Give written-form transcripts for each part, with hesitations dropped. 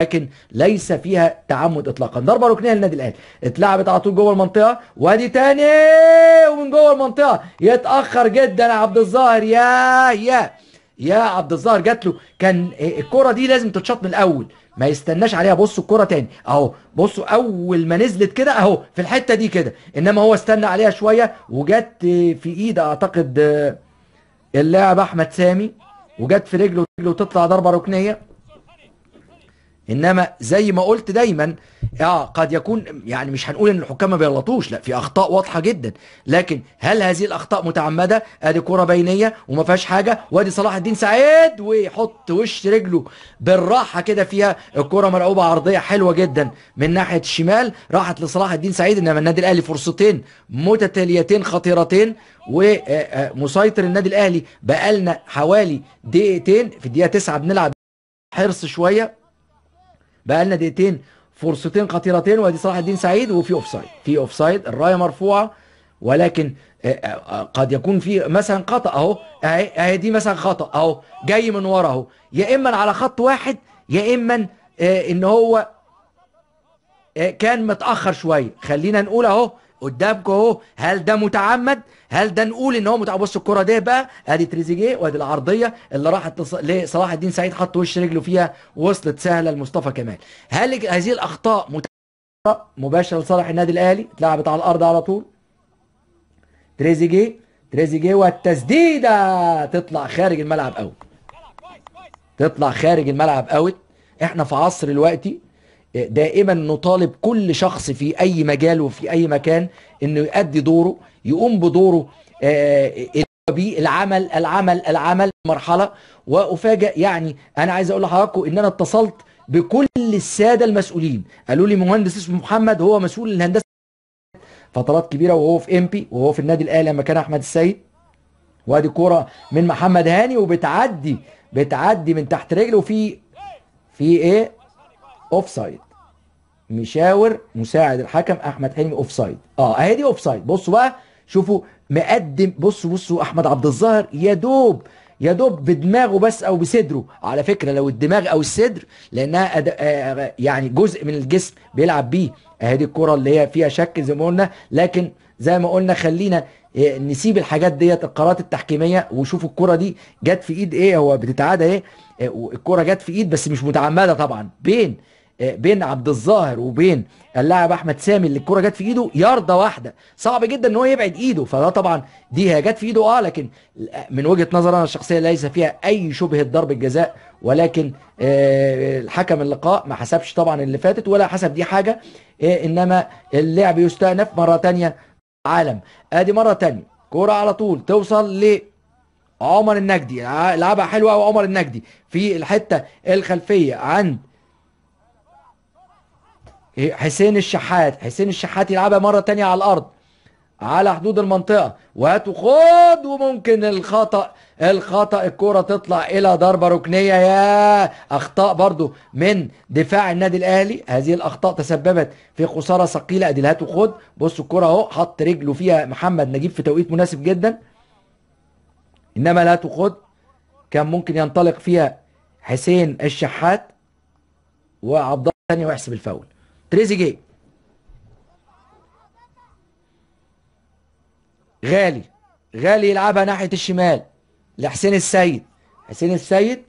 لكن ليس فيها تعمد اطلاقا. ضربه ركنيه للنادي الاهلي، اتلعبت على طول جوه المنطقة، وادي تاني ومن جوه المنطقة يتاخر جدا عبد الظاهر. يا يا يا عبد الظاهر جات له، كان الكره دي لازم تتشاط من الاول، ما يستناش عليها. بصوا الكره تاني اهو، بصوا اول ما نزلت كده اهو في الحتة دي كده، انما هو استنى عليها شوية وجت في ايد اعتقد اللاعب احمد سامي، وجت في رجله وتطلع ضربه ركنيه. انما زي ما قلت دايما قد يكون، يعني مش هنقول ان الحكام ما بيغلطوش، لا في اخطاء واضحة جدا، لكن هل هذه الاخطاء متعمدة؟ ادي كره بينيه وما فيهاش حاجة، وادي صلاح الدين سعيد ويحط وش رجله بالراحة كده فيها، الكره ملعوبه عرضية حلوة جدا من ناحية الشمال راحت لصلاح الدين سعيد. انما النادي الاهلي فرصتين متتاليتين خطيرتين، ومسيطر النادي الاهلي بقالنا حوالي دقيقتين، في الدقيقة 9 بنلعب حرص شوية، بقالنا دقيقتين فرصتين خطيرتين، وادي صلاح الدين سعيد وفي offside، في offside، الراية مرفوعة، ولكن قد يكون في مثلا خطا اهو، اهي دي مثلا خطا اهو جاي من ورا اهو، يا اما على خط واحد يا اما ان هو كان متاخر شوية. خلينا نقول اهو قدامكم اهو، هل ده متعمد؟ هل ده نقول ان هو متعمد؟ بص الكره دي بقى، ادي تريزيجيه وادي العرضية اللي راحت لصلاح الدين سعيد، حط وش رجله فيها وصلت سهلة لمصطفى كمال. هل هذه الاخطاء مباشرة لصالح النادي الاهلي؟ اتلعبت على الارض على طول، تريزيجيه، تريزيجيه والتسديده تطلع خارج الملعب out، تطلع خارج الملعب out. احنا في عصر دلوقتي دائما نطالب كل شخص في اي مجال وفي اي مكان انه يؤدي دوره، يقوم بدوره بالعمل العمل العمل مرحلة. وافاجئ، يعني انا عايز اقول لحضراتكم ان انا اتصلت بكل السادة المسؤولين، قالوا لي مهندس اسمه محمد هو مسؤول الهندسة فترات كبيرة، وهو في امبي وهو في النادي الاهلي لما كان احمد السيد. وادي كورة من محمد هاني وبتعدي، بتعدي من تحت رجله، وفي ايه offside، مشاور مساعد الحكم احمد حلمي offside. اهي دي offside. بصوا بقى شوفوا مقدم، بصوا احمد عبد الظاهر يا دوب يا دوب بدماغه بس او بصدره، على فكرة لو الدماغ او الصدر لانها يعني جزء من الجسم بيلعب بيه. اهي دي الكره اللي هي فيها شك زي ما قلنا، لكن زي ما قلنا خلينا نسيب الحاجات ديت القرارات التحكيميه. وشوفوا الكره دي جت في ايد ايه، هو بتتعادى ايه، الكره جت في ايد بس مش متعمدة طبعا، بين عبد الظاهر وبين اللاعب احمد سامي اللي الكره جت في ايده يارده واحدة، صعب جدا ان هو يبعد ايده، فده طبعا دي هي جت في ايده لكن من وجهه نظر انا الشخصية ليس فيها اي شبهه ضربه جزاء، ولكن الحكم اللقاء ما حسبش طبعا اللي فاتت ولا حسب دي حاجة، انما اللعب يستأنف مرة ثانية. عالم ادي مرة ثانية كورة على طول توصل ل عمر النجدي، لعبها حلوة قوي عمر النجدي في الحتة الخلفية عند حسين الشحات، حسين الشحات يلعبها مرة تانية على الأرض على حدود المنطقة، وهات وخد، وممكن الخطأ، الخطأ الكرة تطلع إلى ضربة ركنية. يا أخطاء برضو من دفاع النادي الأهلي، هذه الأخطاء تسببت في خسارة ثقيلة. أدي الهات وخد، بصوا الكرة أهو حط رجله فيها محمد نجيب في توقيت مناسب جدا، إنما الهات وخد كان ممكن ينطلق فيها حسين الشحات وعبد الله ثانية ويحسب الفاول. تريزيجيه غالي، غالي يلعبها ناحية الشمال لحسين السيد، حسين السيد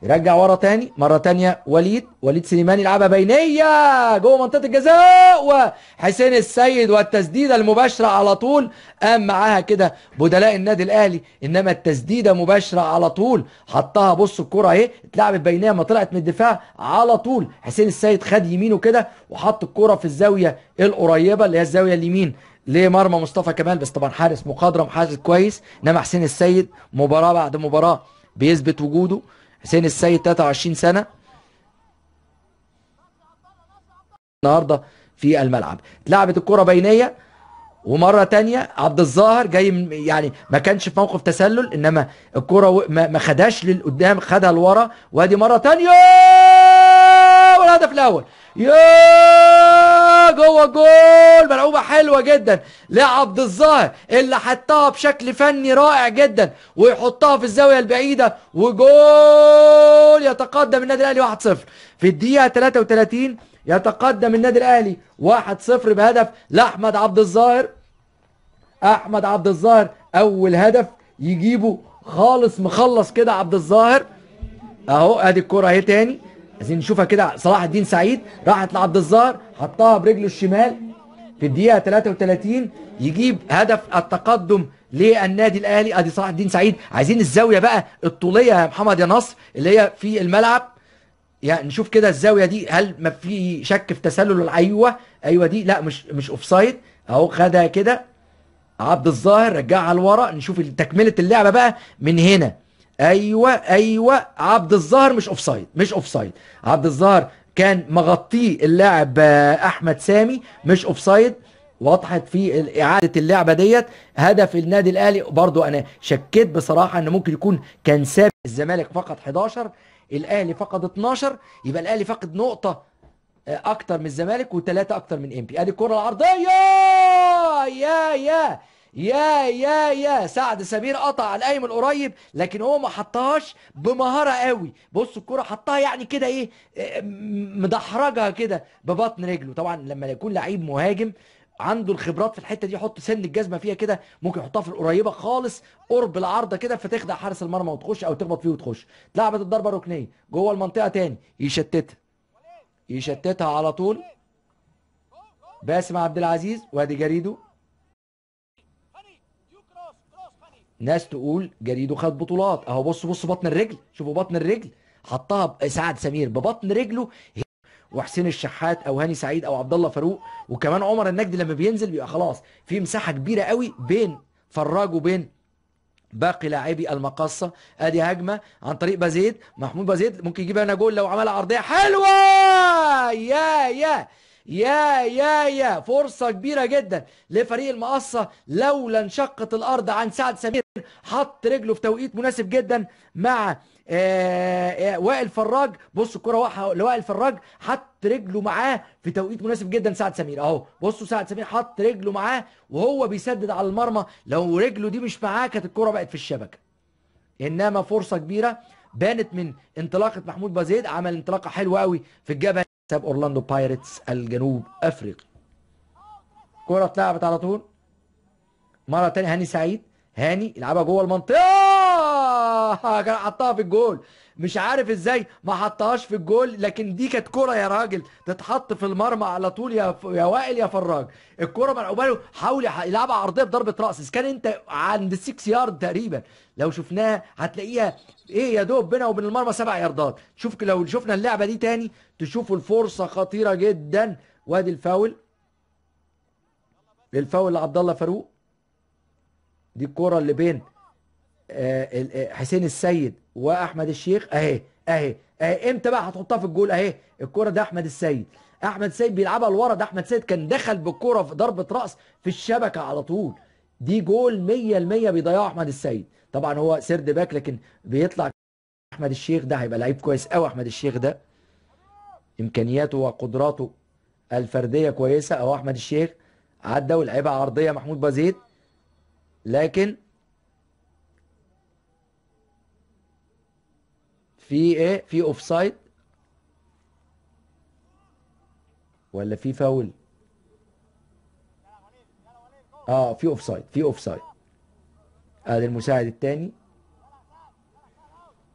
يرجع ورا تاني مرة تانية وليد، وليد سليمان يلعبها بينية جوه منطقة الجزاء، وحسين السيد والتسديدة المباشرة على طول، قام معاها كده بدلاء النادي الأهلي، إنما التسديدة مباشرة على طول حطها. بص الكرة اهي اتلعبت بينية ما طلعت من الدفاع على طول، حسين السيد خد يمينه كده وحط الكرة في الزاوية القريبة اللي هي الزاوية اليمين لمرمى مصطفى كمال، بس طبعا حارس مقدرم حارس كويس، انما حسين السيد مباراة بعد مباراة بيثبت وجوده. حسين السيد 23 سنة النهارده في الملعب. اتلعبت الكرة بينية ومرة تانية عبد الظاهر جاي، يعني ما كانش في موقف تسلل، انما الكرة ما خدهاش للقدام، خدها لورا، وادي مرة تانية والهدف الاول. يا جوه جول، ملعوبه حلوة جدا لعبد الظاهر اللي حطها بشكل فني رائع جدا ويحطها في الزاوية البعيدة وجول. يتقدم النادي الاهلي 1-0 في الدقيقة 33. يتقدم النادي الاهلي 1-0 بهدف لاحمد عبد الظاهر. احمد عبد الظاهر اول هدف يجيبه خالص، مخلص كده عبد الظاهر اهو. ادي الكره اهي تاني، عايزين نشوفها كده. صلاح الدين سعيد راحت لعبد الظاهر، حطها برجله الشمال في الدقيقة 33 يجيب هدف التقدم للنادي الاهلي. ادي صلاح الدين سعيد. عايزين الزاوية بقى الطوليه يا محمد يا نصر اللي هي في الملعب، يعني نشوف كده الزاوية دي هل ما في شك في تسلل؟ ايوه ايوه دي لا مش offside اهو. خدها كده عبد الظاهر، رجعها لورا، نشوف تكمله اللعبة بقى من هنا. ايوه ايوه عبد الظاهر مش offside، مش offside. عبد الظاهر كان مغطيه اللاعب احمد سامي، مش offside. وضحت في اعاده اللعبة ديت هدف النادي الاهلي. برضو انا شكيت بصراحة ان ممكن يكون كان سابق الزمالك فقط 11، الاهلي فقد 12، يبقى الاهلي فقد نقطة اكتر من الزمالك وثلاثة اكتر من امبي. ادي الكره العرضية، يا يا يا يا يا سعد سمير قطع على القايم القريب، لكن هو ما حطهاش بمهارة قوي. بص الكره حطها يعني كده ايه، مدحرجها كده ببطن رجله. طبعا لما يكون لعيب مهاجم عنده الخبرات في الحتة دي يحط سن الجزمة فيها كده، ممكن يحطها في القريبة خالص قرب العارضة كده، فتخدع حارس المرمى وتخش او تخبط فيه وتخش. اتلعبت الضربة الركنيه جوه المنطقة تاني، يشتتها يشتتها على طول باسم عبد العزيز. وادي جريدو. ناس تقول جريدو خد بطولات اهو. بص بص بطن الرجل، شوفوا بطن الرجل حطها سعد سمير ببطن رجله، وحسين الشحات او هاني سعيد او عبد الله فاروق، وكمان عمر النجدي لما بينزل بيبقى خلاص في مساحة كبيرة قوي بين فراج وبين باقي لاعبي المقاصه. ادي هجمة عن طريق بازيد، محمود بازيد ممكن يجيب هنا جول لو عملها عرضية حلوة. يا يا يا يا يا فرصة كبيرة جدا لفريق المقاصه لولا انشقت الارض عن سعد سمير. حط رجله في توقيت مناسب جدا مع وائل فراج. بص الكره لوائل فراج، حط رجله معاه في توقيت مناسب جدا سعد سمير اهو. بصوا سعد سمير حط رجله معاه وهو بيسدد على المرمى، لو رجله دي مش معاه كانت الكره بقت في الشبكة. انما فرصة كبيرة بانت من انطلاقة محمود بازيد، عمل انطلاقة حلوة قوي في الجبهة. حساب اورلاندو بايرتس الجنوب افريقي. كره اتلعبت على طول مرة ثانية، هاني سعيد، هاني يلعبها جوه المنطقة، كان حطها في الجول، مش عارف ازاي ما حطهاش في الجول، لكن دي كانت كره يا راجل تتحط في المرمى على طول يا وائل يا فراج. الكره ملعوبه له، حاول يلعبها عرضية بضربه راس، اذا كان انت عند 6 يارد تقريبا لو شفناها هتلاقيها ايه يا دوب بينها وبين المرمى 7 ياردات. شوف لو شفنا اللعبة دي تاني تشوفوا الفرصة خطيرة جدا. وادي الفاول، الفاول لعبد الله فاروق. دي الكرة اللي بين حسين السيد واحمد الشيخ اهي اهي اهي. امتى بقى هتحطها في الجول؟ اهي الكرة ده احمد السيد، احمد السيد بيلعبها لورا. ده احمد السيد كان دخل بالكرة في ضربة راس في الشبكة على طول، دي جول 100% بيضيعه احمد السيد. طبعا هو third back لكن بيطلع احمد الشيخ، ده هيبقى لعيب كويس قوي. احمد الشيخ ده امكانياته وقدراته الفردية كويسة. اهو احمد الشيخ عدى ولعبها عرضية محمود بازيد، لكن في ايه؟ في offside ولا في فاول؟ في offside، في offside. ادي المساعد الثاني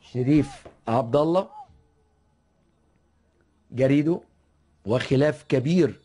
شريف عبد الله جريدو، وخلاف كبير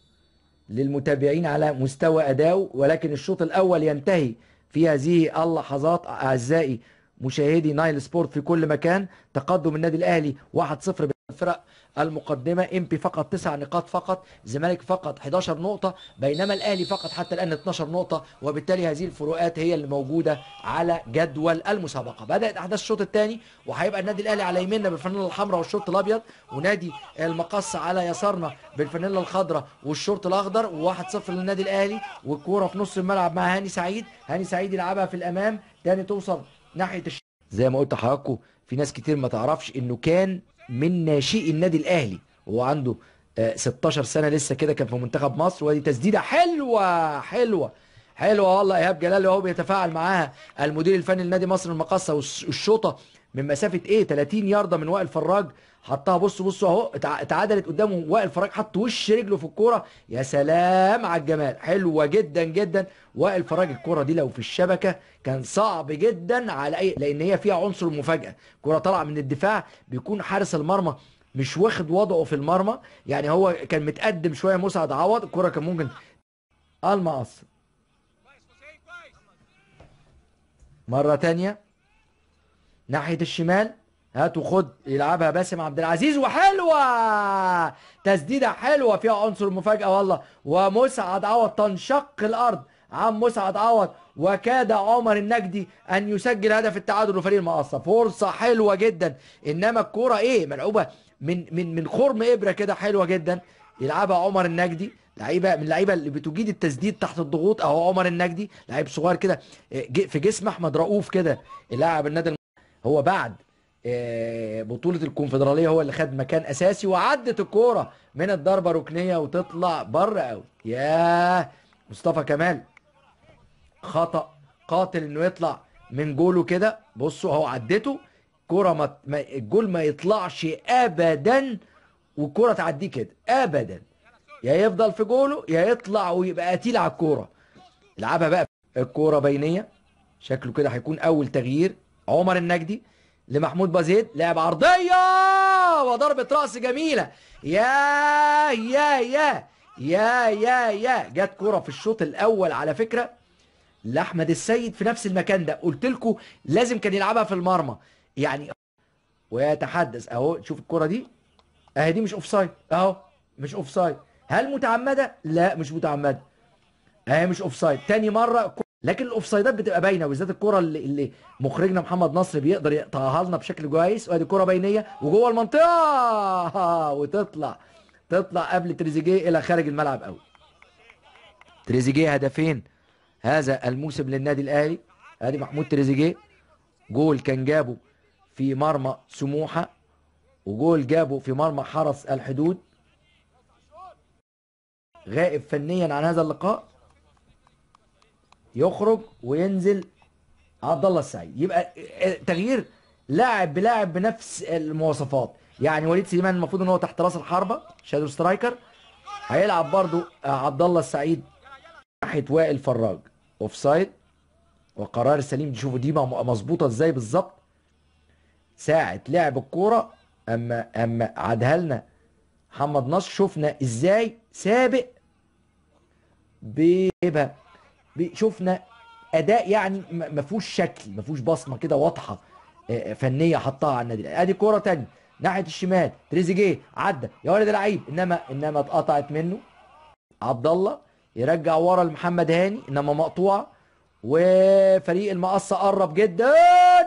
للمتابعين على مستوى اداؤه، ولكن الشوط الاول ينتهي في هذه اللحظات اعزائي مشاهدي نايل سبورت في كل مكان. تقدم النادي الاهلي 1-0 بالفرق المقدمة، امبي فقط 9 نقاط فقط، الزمالك فقط 11 نقطة، بينما الاهلي فقط حتى الان 12 نقطة، وبالتالي هذه الفروقات هي اللي موجودة على جدول المسابقة. بدات احداث الشوط الثاني، وهيبقى النادي الاهلي على يميننا بالفانيلا الحمراء والشورت الابيض، ونادي المقص على يسارنا بالفانيلا الخضراء والشورت الاخضر. و1-0 للنادي الاهلي، والكوره في نص الملعب مع هاني سعيد، هاني سعيد يلعبها في الامام تاني توصل ناحية زي ما قلت لحضراتكم في ناس كتير ما تعرفش انه كان من ناشئي النادي الاهلي، وهو عنده 16 سنة لسه كده، كان في منتخب مصر. وادي تسديده حلوة حلوة حلوة والله، ايهاب جلال وهو بيتفاعل معاها المدير الفني لنادي مصر المقاصه، والشوطه من مسافة ايه 30 يارده من وائل فراج حطها. بصوا بصوا اهو اتعادلت قدامه، وائل فراج حط وش رجله في الكورة، يا سلام على الجمال، حلوة جدا جدا وائل فراج. الكورة دي لو في الشبكة كان صعب جدا على اي، لان هي فيها عنصر مفاجاة، كورة طالعه من الدفاع بيكون حارس المرمى مش واخد وضعه في المرمى، يعني هو كان متقدم شوية مسعد عوض، الكورة كان ممكن المقص. مرة تانية ناحية الشمال، هات وخد، يلعبها باسم عبد العزيز، وحلوة تسديدة حلوة فيها عنصر مفاجأة والله، ومسعد عوض تنشق الأرض عن مسعد عوض، وكاد عمر النجدي أن يسجل هدف التعادل لفريق المقاصة. فرصة حلوة جدا، إنما الكورة إيه ملعوبة من من من خرم إبرة كده، حلوة جدا يلعبها عمر النجدي، لعيبة من اللعيبة اللي بتجيد التسديد تحت الضغوط. اهو عمر النجدي لعيب صغير كده في جسم احمد رؤوف كده، اللاعب النادي هو بعد بطوله الكونفدراليه هو اللي خد مكان اساسي، وعدت الكورة من الضربة ركنيه وتطلع بره قوي. ياه مصطفى كمال خطأ قاتل انه يطلع من جولة كده. بصوا اهو عدته كورة، ما الجول ما يطلعش ابدا، والكوره تعديه كده ابدا، يا يفضل في جولة يا يطلع ويبقى قتيل على الكورة. العبها بقى الكورة بينيه، شكله كده هيكون اول تغيير. عمر النجدي لمحمود بازيد، لعب عرضية وضربه راس جميلة، يا يا يا يا يا يا جت كورة في الشوط الاول على فكرة لاحمد السيد في نفس المكان ده، قلت لكم لازم كان يلعبها في المرمى يعني. ويتحدث اهو، شوف الكورة دي اهي، دي مش offside اهو، مش offside. هل متعمدة؟ لا مش متعمدة، اهي مش offside تاني مرة. لكن الاوفسايدات بتبقى باينة، وبالذات الكره اللي مخرجنا محمد نصر بيقدر يقطعها لنا بشكل كويس. وادي كره بينيه وجوه المنطقة وتطلع، تطلع قبل تريزيجيه الى خارج الملعب قوي. تريزيجيه هدفين هذا الموسم للنادي الاهلي. ادي محمود تريزيجيه جول كان جابه في مرمى سموحه، وجول جابه في مرمى حرس الحدود. غائب فنيا عن هذا اللقاء، يخرج وينزل عبد الله السعيد. يبقى تغيير لاعب بلاعب بنفس المواصفات، يعني وليد سليمان المفروض ان هو تحت راس الحربة shadow striker، هيلعب برضو عبد الله السعيد ناحية وائل فراج. offside وقرار سليم، شوفوا دي مظبوطة ازاي بالظبط ساعة لعب الكورة. اما عادها لنا محمد نصر، شفنا ازاي سابق بيبقى، شفنا اداء يعني ما فيهوش شكل، ما فيهوش بصمة كده واضحة فنية حطها على النادي. ادي كورة ثانية ناحية الشمال، تريزيجيه عدى يا ولد لعيب، انما اتقطعت منه. عبد الله يرجع ورا لمحمد هاني، انما مقطوعة، وفريق المقصه قرب جدا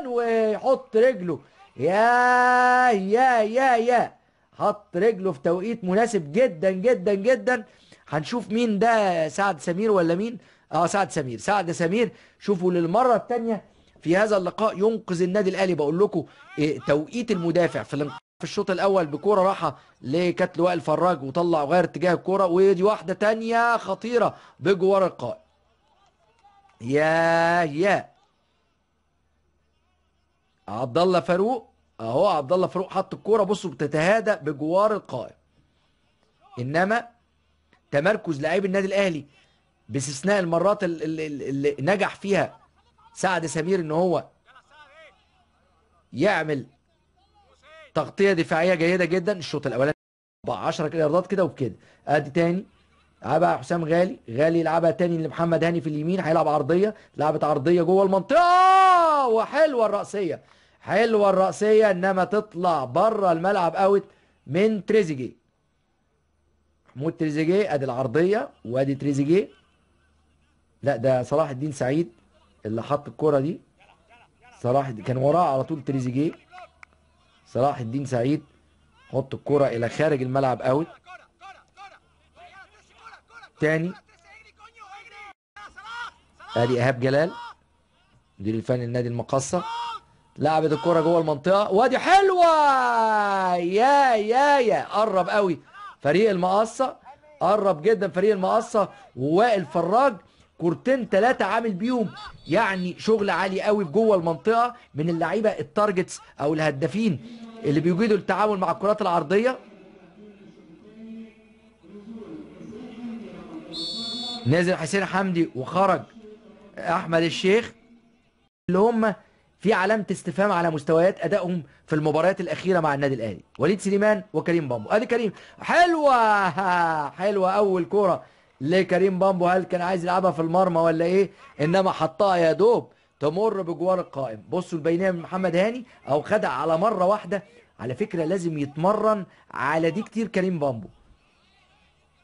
ويحط رجله، يا يا يا يا حط رجله في توقيت مناسب جدا جدا جدا. هنشوف مين ده، سعد سمير ولا مين؟ سعد سمير. سعد سمير شوفوا للمرة الثانية في هذا اللقاء ينقذ النادي الاهلي. بقول لكم توقيت المدافع في الشوط الاول بكوره راحة لكتل وائل فراج وطلع وغير اتجاه الكورة، ودي واحدة ثانية خطيرة بجوار القائم. يا يا عبد الله فاروق اهو، عبد الله فاروق حط الكورة، بصوا بتتهادى بجوار القائم. انما تمركز لاعبي النادي الاهلي باستثناء المرات اللي نجح فيها سعد سمير ان هو يعمل تغطيه دفاعية جيدة جدا الشوط الاولاني 10 ياردات كده وبكده. ادي تاني لعبها حسام غالي، غالي يلعبها تاني لمحمد هاني في اليمين، هيلعب عرضية، لعبت عرضية جوه المنطقة وحلوه الراسية، حلوة الراسية، انما تطلع بره الملعب out من تريزيجيه. محمود تريزيجيه ادي العرضية وادي تريزيجيه، لا ده صلاح الدين سعيد اللي حط الكره دي، صلاح كان وراه على طول تريزيجيه. صلاح الدين سعيد حط الكره الى خارج الملعب out. تاني ادي ايهاب جلال مدير الفني لنادي المقصه، لعبت الكره جوه المنطقة وادي حلوة، يا يا يا قرب قوي فريق المقصه، قرب جدا فريق المقصه. ووائل فراج كورتين 3 عامل بيهم يعني شغل عالي قوي جوه المنطقة، من اللعيبة ال targets او الهدافين اللي بيجيدوا التعامل مع الكرات العرضية. نزل حسين حمدي وخرج احمد الشيخ، اللي هم في علامة استفهام على مستويات ادائهم في المباريات الاخيرة مع النادي الاهلي، وليد سليمان وكريم بامبو. ادي كريم، حلوة حلوة اول كورة لكريم بامبو، هل كان عايز يلعبها في المرمى ولا ايه؟ انما حطها يا دوب تمر بجوار القائم. بصوا البينية من محمد هاني، او خدع على مرة واحدة. على فكرة لازم يتمرن على دي كتير كريم بامبو،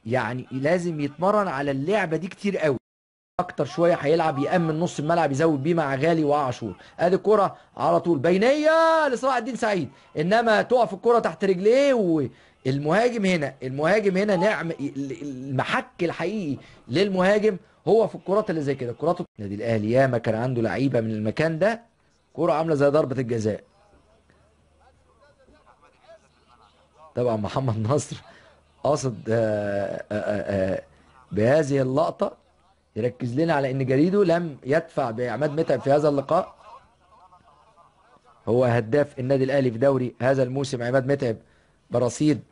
يعني لازم يتمرن على اللعبة دي كتير قوي. اكتر شوية هيلعب يامن نص الملعب، يزود بيه مع غالي وعاشور. ادي الكره على طول بينيه لصلاح الدين سعيد، انما تقف الكره تحت رجليه. والمهاجم هنا، المهاجم هنا نعم، المحك الحقيقي للمهاجم هو في الكرات اللي زي كده. كرات النادي الاهلي ياما كان عنده لعيبة من المكان ده، كره عامله زي ضربه الجزاء. طبعا محمد نصر قصد بهذه اللقطة يركز لنا على ان جريدو لم يدفع بعماد متعب في هذا اللقاء. هو هداف النادي الاهلي في دوري هذا الموسم عماد متعب برصيد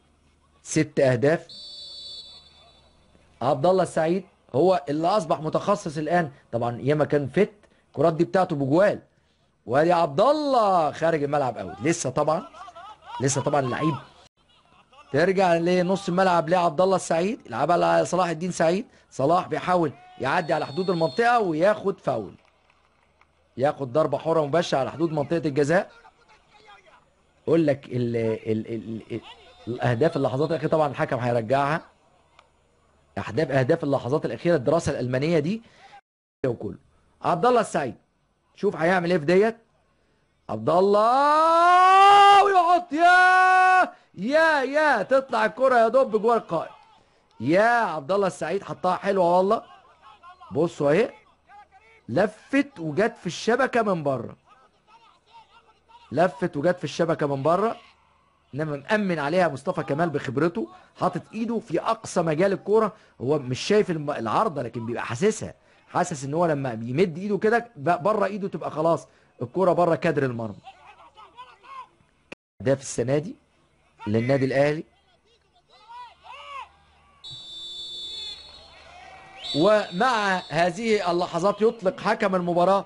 6 اهداف. عبد الله السعيد هو اللي اصبح متخصص الان، طبعا ياما كان فت الكرات دي بتاعته بجوال. وادي عبد الله خارج الملعب out، لسه طبعا، لسه طبعا اللعيب. ترجع لنص الملعب لعبد الله السعيد، يلعبها لصلاح الدين سعيد. صلاح بيحاول يعدي على حدود المنطقة وياخد فاول، ياخد ضربه حره مباشرة على حدود منطقة الجزاء. اقول لك ال ال ال ال الاهداف اللحظات الاخيرة طبعا الحكم هيرجعها. اهداف اللحظات الاخيرة، الدراسة الالمانية دي وكله. عبد الله السعيد شوف هيعمل ايه في ديت. عبد الله ويحط، يا يا يا تطلع الكرة يا دوب جوه القائم. يا عبد الله السعيد حطها حلوة والله. بصوا اهي، لفت وجت في الشبكة من بره، لفت وجت في الشبكة من بره، انما مأمن عليها مصطفى كمال بخبرته، حاطط ايده في اقصى مجال الكورة. هو مش شايف العارضة لكن بيبقى حاسسها، حاسس ان هو لما بيمد ايده كده بره ايده تبقى خلاص الكورة بره كادر المرمى. ده في السنة دي للنادي الاهلي. ومع هذه اللحظات يطلق حكم المباراة